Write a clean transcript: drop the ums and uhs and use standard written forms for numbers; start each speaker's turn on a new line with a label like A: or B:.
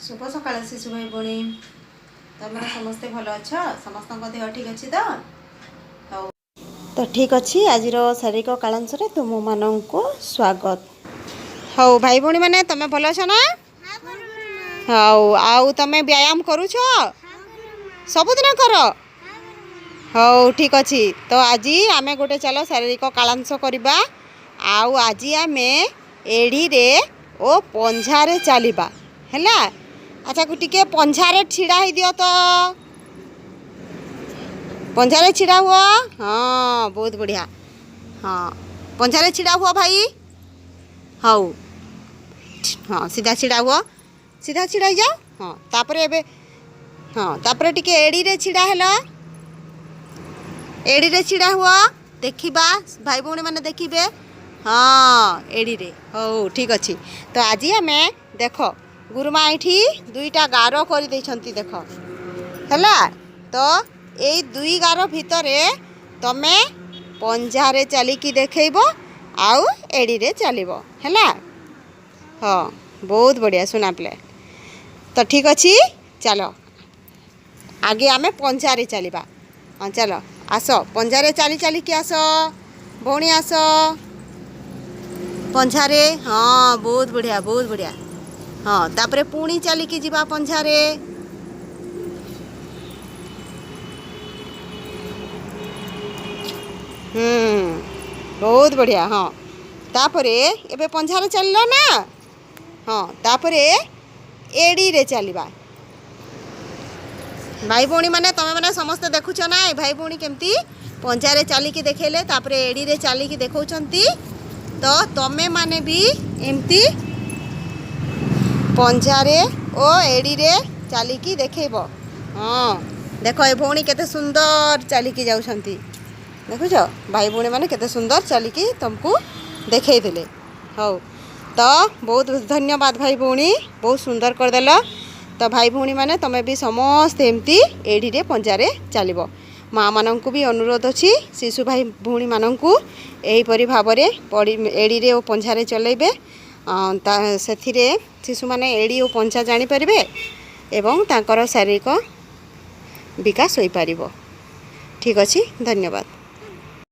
A: ଶୁଭ ସକାଳ ଶିଶୁ ଭାଇ ଭଉଣୀ। ତମେ ସମସ୍ତେ ଭଲ ଅଛ? ସମସ୍ତଙ୍କ ଦେହ ଠିକ୍ ଅଛି ତ? ହଉ ତ ଠିକ୍ ଅଛି। ଆଜିର ଶାରୀରିକ କାଳାଂଶରେ ତୁମମାନଙ୍କୁ ସ୍ୱାଗତ। ହଉ ଭାଇ ଭଉଣୀମାନେ, ତମେ ଭଲ ଅଛ ନା? ହଉ, ଆଉ ତମେ ବ୍ୟାୟାମ କରୁଛ? ସବୁଦିନ କର? ହଉ, ଠିକ୍ ଅଛି। ତ ଆଜି ଆମେ ଗୋଟେ ଚାଲ ଶାରୀରିକ କାଳାଂଶ କରିବା। ଆଉ ଆଜି ଆମେ ଏଡ଼ିରେ ଓ ପଞ୍ଝାରେ ଚାଲିବା, ହେଲା? ଆଚ୍ଛା, ଟିକେ ପଞ୍ଝାରେ ଛିଡ଼ା ହେଇଦିଅ ତ। ପଞ୍ଝାରେ ଛିଡ଼ା ହୁଅ। ହଁ, ବହୁତ ବଢ଼ିଆ। ହଁ, ପଞ୍ଝାରେ ଛିଡ଼ା ହୁଅ ଭାଇ। ହଉ, ହଁ, ସିଧା ଛିଡ଼ା ହୁଅ। ସିଧା ଛିଡ଼ା ହେଇଯାଅ। ହଁ, ତାପରେ ଏବେ, ହଁ, ତାପରେ ଟିକେ ଏଡ଼ିରେ ଛିଡ଼ା ହେଲ। ଏଡ଼ିରେ ଛିଡ଼ା ହୁଅ। ଦେଖିବା, ଭାଇ ଭଉଣୀମାନେ ଦେଖିବେ। ହଁ, ଏଡ଼ିରେ। ହଉ, ଠିକ୍ ଅଛି। ତ ଆଜି ଆମେ ଦେଖ, ଗୁରୁମା ଏଇଠି ଦୁଇଟା ଗାର କରିଦେଇଛନ୍ତି, ଦେଖ। ହେଲା ତ? ଏଇ ଦୁଇ ଗାର ଭିତରେ ତମେ ପଞ୍ଝାରେ ଚାଲିକି ଦେଖେଇବ ଆଉ ଏଡ଼ିରେ ଚାଲିବ, ହେଲା? ହଁ, ବହୁତ ବଢ଼ିଆ ସୁନା ପିଲା। ତ ଠିକ୍ ଅଛି, ଚାଲ ଆଗେ ଆମେ ପଞ୍ଝାରେ ଚାଲିବା। ହଁ, ଚାଲ ଆସ, ପଞ୍ଝାରେ ଚାଲି ଚାଲିକି ଆସ। ଭଉଣୀ ଆସ ପଞ୍ଝାରେ। ହଁ, ବହୁତ ବଢ଼ିଆ, ବହୁତ ବଢ଼ିଆ। ହଁ, ତାପରେ ପୁଣି ଚାଲିକି ଯିବା ପଞ୍ଝାରେ। ହୁଁ, ବହୁତ ବଢ଼ିଆ। ହଁ, ତାପରେ ଏବେ ପଞ୍ଝାରେ ଚାଲିଲ ନା? ହଁ, ତାପରେ ଏଡ଼ିରେ ଚାଲିବା। ଭାଇ ଭଉଣୀମାନେ, ତମେମାନେ ସମସ୍ତେ ଦେଖୁଛ ନା, ଏ ଭାଇ ଭଉଣୀ କେମିତି ପଞ୍ଝାରେ ଚାଲିକି ଦେଖେଇଲେ, ତାପରେ ଏଡ଼ିରେ ଚାଲିକି ଦେଖାଉଛନ୍ତି। ତ ତମେମାନେ ବି ଏମିତି ପଞ୍ଝାରେ ଓ ଏଡ଼ିରେ ଚାଲିକି ଦେଖେଇବ। ହଁ, ଦେଖ, ଏ ଭଉଣୀ କେତେ ସୁନ୍ଦର ଚାଲିକି ଯାଉଛନ୍ତି। ଦେଖୁଛ ଭାଇ ଭଉଣୀମାନେ, କେତେ ସୁନ୍ଦର ଚାଲିକି ତୁମକୁ ଦେଖେଇଦେଲେ। ହଉ ତ ବହୁତ ଧନ୍ୟବାଦ ଭାଇ ଭଉଣୀ, ବହୁତ ସୁନ୍ଦର କରିଦେଲ। ତ ଭାଇ ଭଉଣୀମାନେ, ତୁମେ ବି ସମସ୍ତେ ଏମିତି ଏଡ଼ିରେ ପଞ୍ଝାରେ ଚାଲିବ। ମାଆମାନଙ୍କୁ ବି ଅନୁରୋଧ ଅଛି, ଶିଶୁ ଭାଇ ଭଉଣୀମାନଙ୍କୁ ଏହିପରି ଭାବରେ ଏଡ଼ିରେ ଓ ପଞ୍ଝାରେ ଚଲେଇବେ। ତା ସେଥିରେ ଶିଶୁମାନେ ଏଡ଼ି ଓ ପଞ୍ଝା ଜାଣିପାରିବେ ଏବଂ ତାଙ୍କର ଶାରୀରିକ ବିକାଶ ହୋଇପାରିବ। ଠିକ୍ ଅଛି, ଧନ୍ୟବାଦ।